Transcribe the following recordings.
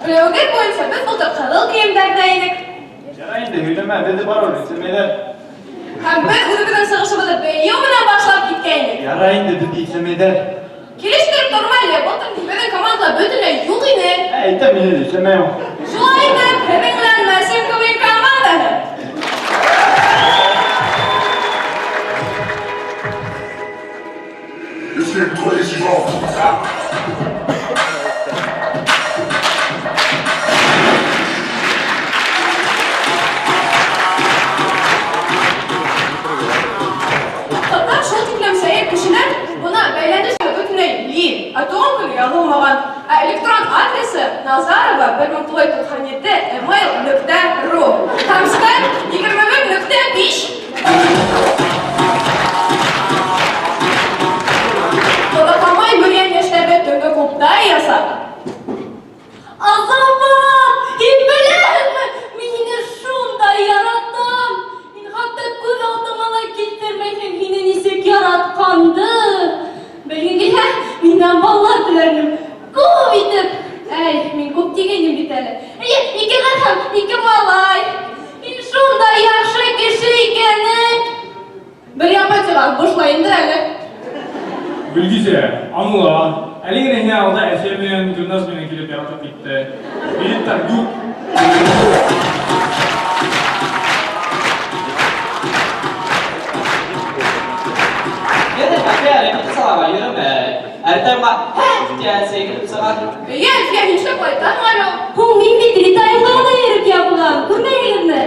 Белеүегеҙ буйынса, беҙ былтыр ҡыҙыл кейемдәрҙә инек. Ярай инде, һөйләмә, беҙҙе барыбер иҫләмәйҙәр. Һәм беҙ үҙебеҙҙең сығышыбыҙҙы бейеү менән башлап киткәйнек. Ярай инде, беҙҙе иҫләмәйҙәр. Килештереп торма әле, былтыр беҙҙең командала бөтөнләй юҡ ине. Ә, әйтәм, мине лә иҫләмәй ул. Шулай итеп, һеҙҙең менән Мәсем КВН командаһы. It's getting crazy, bro. Ҡыҙҙар шул тиклем сәйер кешеләр, бына бәйләнеш бөтөнләй ли, ә туған көнө яҙылмаған. Ә электрон адресы Назарова 1997 email нөктә ру һәм Skype 21.5. Оҙаҡламай йөрөгән йәштәрҙе төнгө клубта ясап. Азамат, һин беләһеңме? Мин һине шундай яратам. Һин хатта күҙ алдыма ла килтермәйһең һине нисек яратҡанды. Белгең килһә, минән балалар теләр инем. Күп итеп. Әй, мин күп тигәйнем бит әле. Әйе, ике ҡыҙ һәм ике малай. Һин шундай яҡшы кеше икәнең. Бер Японияға бушлай индер әле. Гөлгизә, аңла. Әле генә һине алда Әлфиә менән Гөлназ менән килеп яратып китте. Билеттар юҡ. Беҙҙең Әлфиә репетицияларға йөрөмәй. Әртәмгә һә тигәнсе килеп сыға. Эйе, Әлфиә, һин нишләп ҡайтаһың әле ул? Һуң мин бит ретаймға ғына йөрөп ябылам. Күрмәйһегеҙме?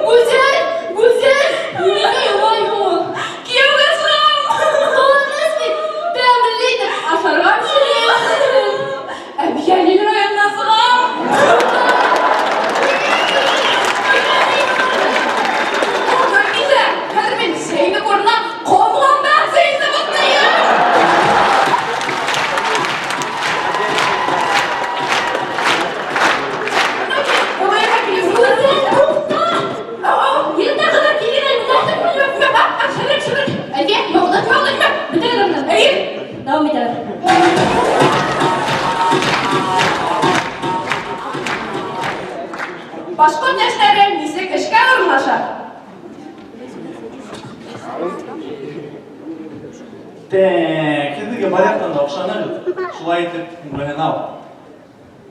Гүзәл, Гүзәл, ниңә илайһың ул? Кейәүгә сығам. Ҡыуаныс бит, тәмле итеп ашарға бешерәм. Әбйәлил районына сығам. Гөлгизә, хәҙер мин сәйнүк урынына ҡомғандан сәй бутайым. Гүзәл, туҡта! Егеттәр, ҡыҙҙар, килгән әле. Әлфиә, булды, булды, Бөтәгеҙ. Эйе. Дауам итәбеҙ. Башҡорт йәштәре нисек эшкә урынлаша? Тәк, һеҙҙеке бар яҡтан да оҡшаны бит. Шулай итеп, уңайһын ал.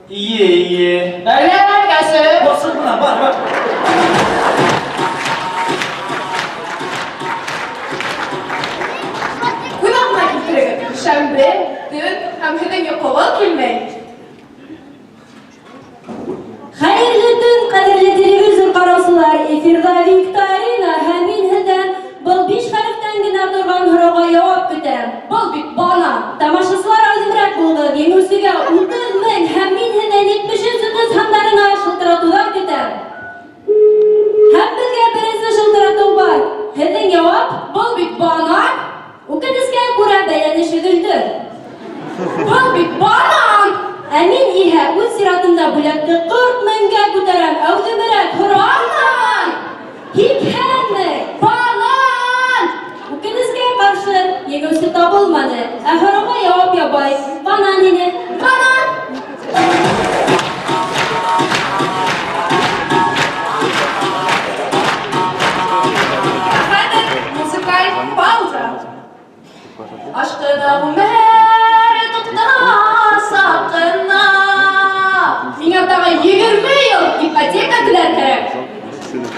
Ие, ие. Бәләкәсе. Басып бына, бар, бар. Күҙ алдына килтерегеҙ. Шәмбе, төн һәм һеҙҙең йоҡоғоҙ килмәй. Хәйерле төн, ҡәҙерле телевизор ҡараусылар. Эфирҙа викторина һәм мин һеҙҙән был 5 хәрефтән генә торған һорауға яуап көтәм. Был бит банан. Тамашасылар әүҙемерәк булығыҙ. Еңеүсегә 30 мең һәм мин һеҙҙән 73 йондоҙ һандарына шылтыратыуҙар көтәм. Һәм беҙгә беренсе шылтыратыу бар. Һеҙҙең яуап был бит банан. Үкенескә күрә бәйләнеш өҙөлдө. Был бит банан. Ә мин иһә үҙ сиратымда бүләкте 40 меңгә күтәрәм. Әүҙемерәк һорау. Банан! Һикһән мең. Банан! Үкенескә ҡаршы еңеүсе табылманы. Ә һорауға яуап ябай. Банан ине. Банан! Ә хәҙер музыкаль пауза. Ашҡына ғүмер туҡтаса ҡына. Миңә тағы 20 йыл ипотека түләр кәрәк.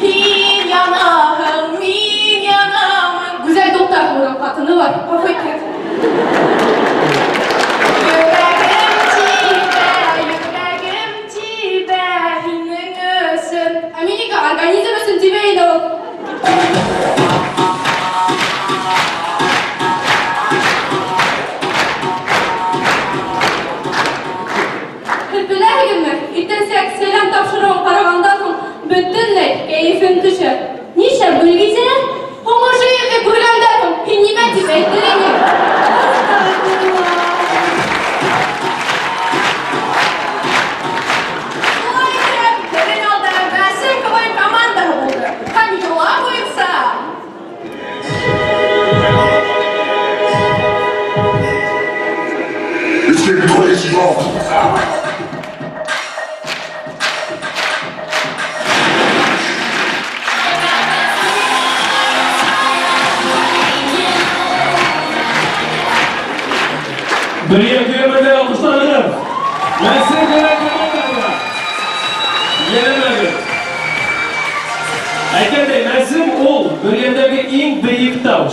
Һин янаһың, мин янамын. Гүзәл туҡта, уның ҡатыны бар. Ғәфү итегеҙ. Йөрәгем тибә, йөрәгем тибә һинең өсөн. Ә минеке организм өсөн тибә инде ул. Һеҙ беләһегеҙме, иртәнсәк сәләм тапшырыуын ҡарағандан һуң бөтөнләй кәйефем төшә. Нишләп, Гөлгизә? Һуң ошо йөҙҙө күргәндән һуң һин нимә тип әйтер инең? Шулай итеп, беҙҙең алда Мәсем КВН командаһы булды. Һәм йола буйынса Бөрйән көйө бергә алҡышларығыҙ. Мәсем генә командаһына. Йәлләмәгеҙ. Әйткәндәй, Мәсем ул Бөрйәндәге иң бейек тау.